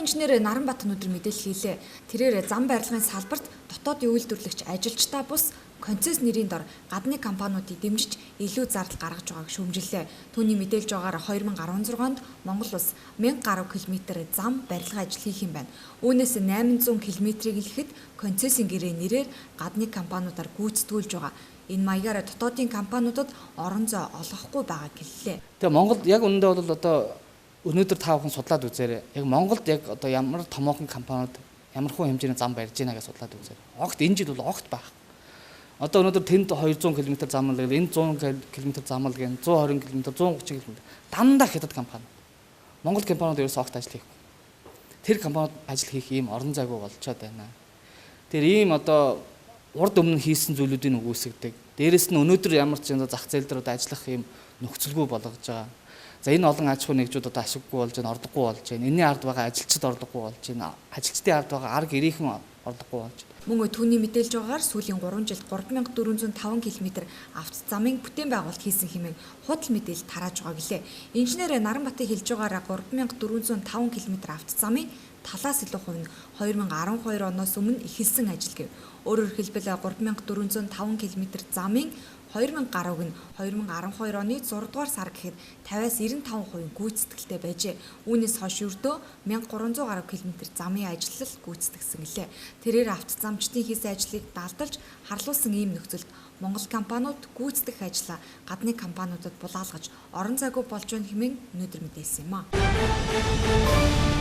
инженер Наранбат өнөөдөр мэдээлэл хийлээ. Тэрээр зам барилгын салбарт дотоодын үйлдвэрлэгч ажилчдаа бус концесс нэрийн дор гадны компаниудыг дэмжиж илүү зардал гаргаж байгааг шүүмжлээ. Түүний мэдээлж байгаагаар 2016 онд Монгол улс 1000 гаруй километр зам барилгын ажил хийх юм байна. Үүнээс 800 километрийг хэлэхэд концессийн гэрээ нэрээр гадны компаниудаар гүйцэтгүүлж байгаа. Энэ маягаар дотоодын компаниудад орон зай олгохгүй байгаа гэллээ. Тэгээ Монголд яг үнэндээ бол одоо өнөөдөр та бүхэн судлаад үзээрэй. Яг Монголд яг одоо ямар томоохон компаниуд ямар хуу хэмжээний зам барьж байна гэж судлаад үзээрэй. Огт энэ жил бол огт байх. Одоо өнөөдөр тэнд 200 км зам л гэл, энд 100 км зам л гэн, 120 км, 130 км дандаа хятад компани. Монгол компаниуд ерөөсөө огт ажил хийхгүй. Тэр компаниуд ажил хийх ийм орон зайгүй болчоод байна. Тэр ийм одоо урд өмнө хийсэн зүйлүүдийг үгүйсгдэг. Дээрэс нь өнөөдөр ямар ч юм зах зээл дээр одоо ажиллах ийм нөхцөлгүй болгож байгаа. За энэ олон аж ахуй нэгжүүд одоо ашиггүй болж байна, орлогогүй болж байна. Энийн ард байгаа ажилчид орлогогүй болж байна. Ажилчдын ард байгаа арга гэрийнхэн орлогогүй болж байна. Мөн түүний мэдээлж байгаагаар сүүлийн 3 жилд 3405 км авто замын бүтээн байгуулалт хийсэн хэмээн худал мэдээлэл тарааж байгаа гэлээ. Инженер Наранбатын хэлж байгаараа 3405 км авто замын талаас илүү хувь нь 2012 оноос өмнө эхэлсэн ажил гэв. Өөрөөр хэлбэл 3405 км замын 2000 гаруйг нь 2012 оны 6 дугаар сар гэхэд 50-аас 95% гүйцэтгэлтэй байжээ. Үүнээс хойш ердөө 1300 гаруй километр замын ажиллал гүйцэтгэсэн гэлээ. Тэрээр автозамчдын хийсэн ажлыг далдалж харлуулсан ийм нөхцөлд Монгол компаниуд гүйцэтгэх ажлаа гадны компаниудад булаалгаж орон зайгүй болж байна хэмээн өнөөдөр мэдээлсэн юм а.